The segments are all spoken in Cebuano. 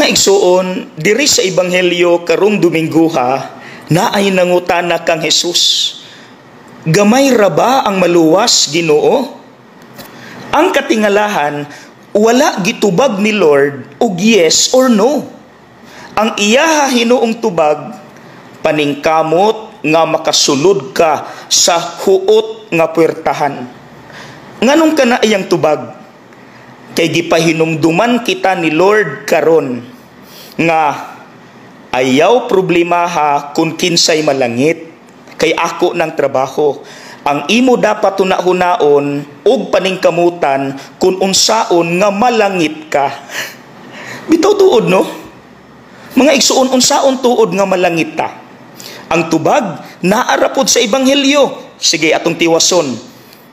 Mga igsuon, diri sa Ebanghelyo karong Domingguha, naay nangutana kang Jesus. "Gamay ra ba ang maluwas, Ginoo?" Ang katingalahan, wala gitubag ni Lord og yes or no. Ang iyaha hinuong tubag, "Paningkamot nga makasulod ka sa huot nga puwertahan." Nganong kana iyang tubag? Kay gipahinumduman kita ni Lord karon nga ayaw problemaha kung kinsay malangit, kay ako ng trabaho. Ang imo dapat hunahunaon ug paningkamutan kung unsaon nga malangit ka. Bitaw tuod, no? Mga igsuon, unsaon tuod nga malangit ta? Ang tubag naa ra pod sa Ebanghelyo. Sige, atong tiwason.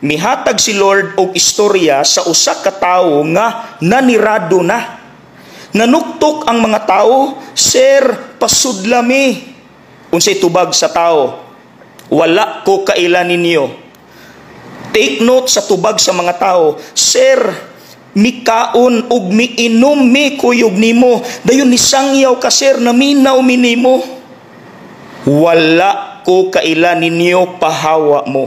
Mihatag si Lord og istorya sa usa ka tawo nga nanirado na. Nanuktok ang mga tao, "Sir, pasudla mi." Unsay tubag sa tao? "Wala ko kaila ninyo." Take note sa tubag sa mga tao, "Sir, mikaon ug miinom mi kuyog nimo. Dayon nisangyaw ka, sir, naminaw mi nimo." "Wala ko kaila ninyo, pahawa mo."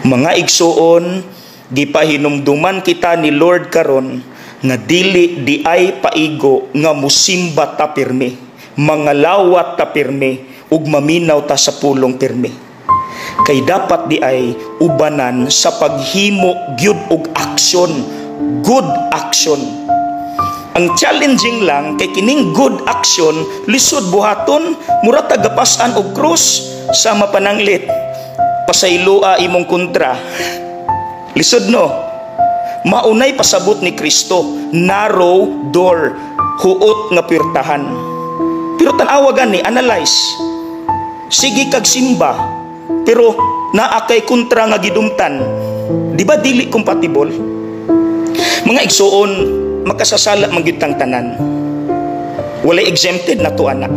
Mga igsuon, gipahinumduman kita ni Lord karon nga dili diay paigo nga musimba ta pirmi, mangalawat ta pirmi, ug maminaw ta sa pulong pirmi. Kay dapat diay ubanan sa paghimo gyud og aksyon, good action. Ang challenging lang kay kining good action lisod buhaton, mura tagapas-an og krus sa mapananglit. "Pasayloa imong kontra." Lisod, no? Maunay pasabot ni Kristo, narrow door, huot nga puwertahan. Pero tan-awa gani, analyze. Sige kag simba, pero naa kay kontra nga gidumtan. Di ba dili compatible? Mga igsuon, makasasala man gyud tang tanan. Walay exempted na to ana.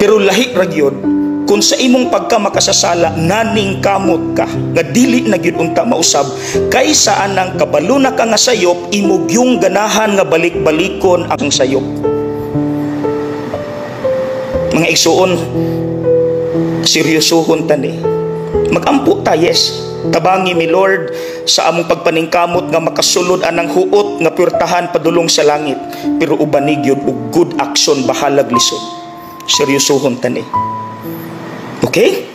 Pero lahi ra gyud kung sa imong pagka makasasala naning kamot ka nga dili na gyud unta mausab, kaysa anang kabalo na ka nga sayop, imo gyung ganahan nga balik-balikon ang sayop. Mga igsuon, seryosohon ta ni. Magampo ta, yes. Tabangi mi, Lord, sa among pagpaningkamot nga makasulod anang huot nga puwertahan padulong sa langit. Pero uban gyud og good action, bahalag lisod. Seryosohon ta ni. Okay?